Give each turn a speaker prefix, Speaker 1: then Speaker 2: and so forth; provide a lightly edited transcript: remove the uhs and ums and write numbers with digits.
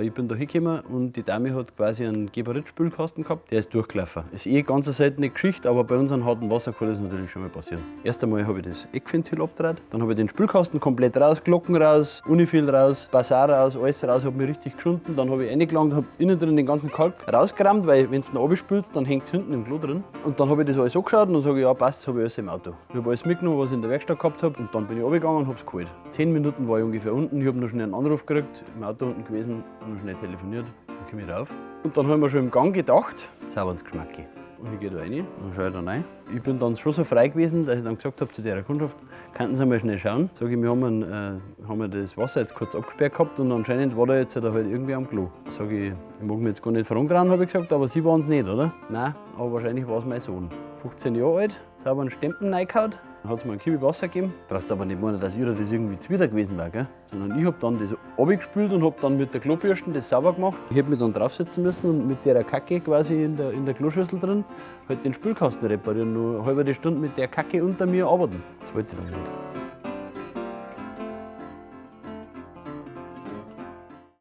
Speaker 1: Ich bin da hingekommen und die Dame hat quasi einen Geberit-Spülkasten gehabt, der ist durchgelaufen. Ist eh ganz eine seltene Geschichte, aber bei unserem harten Wasser kann das natürlich schon mal passieren. Erst einmal habe ich das Eckventil abgedreht, dann habe ich den Spülkasten komplett raus, Glocken raus, Unifil raus, Basar raus, alles raus, habe mich richtig geschunden. Dann habe ich reingelangt, habe innen drin den ganzen Kalk rausgerammt, weil wenn du ihn abspülst, dann hängt es hinten im Klo drin. Und dann habe ich das alles angeschaut und dann sage ich, ja passt, habe ich alles im Auto. Ich habe alles mitgenommen, was ich in der Werkstatt gehabt habe, und dann bin ich runtergegangen und habe es geholt. 10 Minuten war ich ungefähr unten, ich habe noch schnell einen Anruf gekriegt, im Auto unten gewesen, noch schnell telefoniert, dann komme ich rauf. Und dann haben wir schon im Gang gedacht, sauber ins Geschmacki. Und ich gehe da rein und schaue da rein. Ich bin dann schon so frei gewesen, dass ich dann gesagt habe zu der Kundschaft, könnten Sie mal schnell schauen. Sag ich, wir haben wir das Wasser jetzt kurz abgesperrt gehabt und anscheinend war da jetzt halt irgendwie am Klo. Sag ich, ich mag mich jetzt gar nicht verungrauen, habe ich gesagt, aber Sie waren es nicht, oder? Nein, aber wahrscheinlich war es mein Sohn. 15 Jahre alt, sauber einen Stempen reingehauen. Dann hat es mir einen Kibi Wasser gegeben. Brauchst aber nicht meinen, dass ihr das irgendwie zuwider gewesen war, gell? Sondern ich hab dann das abgespült und hab dann mit der Klobürsten das sauber gemacht. Ich hätte mich dann draufsetzen müssen und mit der Kacke quasi in der Kloschüssel drin halt den Spülkasten reparieren. Nur eine halbe Stunde mit der Kacke unter mir arbeiten. Das wollte ich dann nicht.